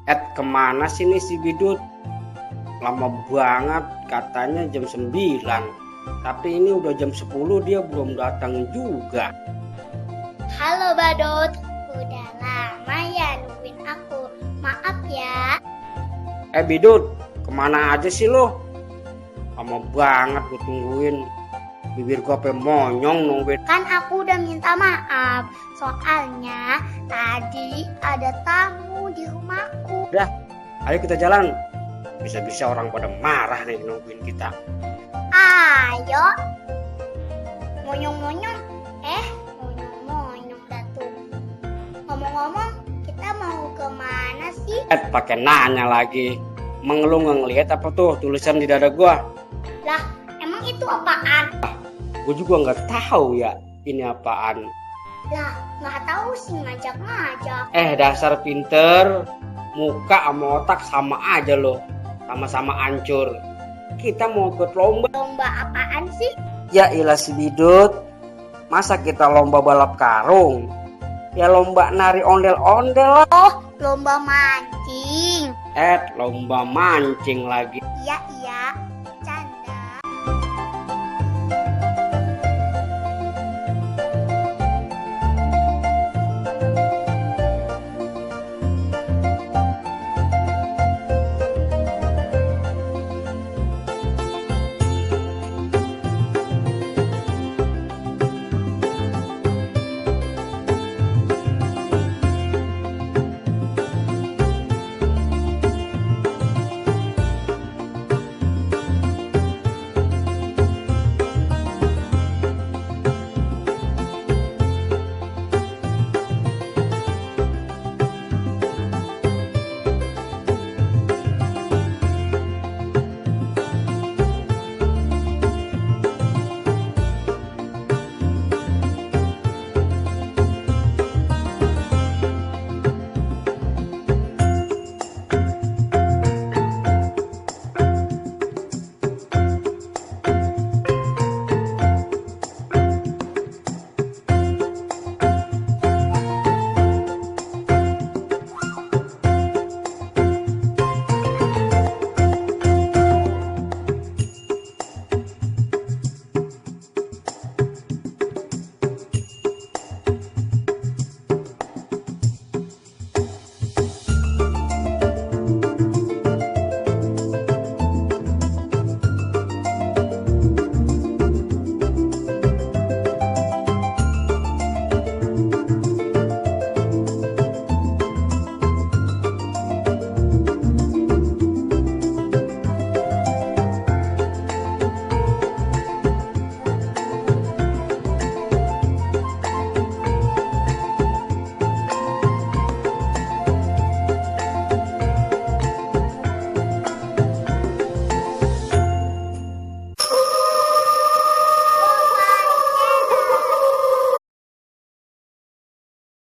Kemana sih nih si Bidut? Lama banget, katanya jam 9. Tapi ini udah jam 10 dia belum datang juga. Halo Badut, udah lama ya nungguin aku. Maaf ya. Bidut, kemana aja sih lo? Lama banget gue tungguin. Bibir gue sampai monyong nungguin. Kan aku udah minta maaf. Soalnya tadi ada tamu di rumahku. Udah, ayo kita jalan. Bisa-bisa orang pada marah nih nungguin kita. Ayo. Monyong-monyong. Monyong-monyong datuk. Ngomong-ngomong, kita mau kemana sih? Pakai nanya lagi. Mengeluh ngelihat apa tuh tulisan di dada gue? Lah, emang itu apaan? Gue juga nggak tahu ya ini apaan. Lah, nggak tahu sih ngajak-ngajak. Dasar pinter. Muka sama otak sama aja loh. Sama-sama hancur. Kita mau ikut lomba. Lomba apaan sih? Ya ilah si Bidut. Masa kita lomba balap karung? Ya lomba nari ondel-ondel lah. Oh, lomba mancing. Lomba mancing lagi. Iya,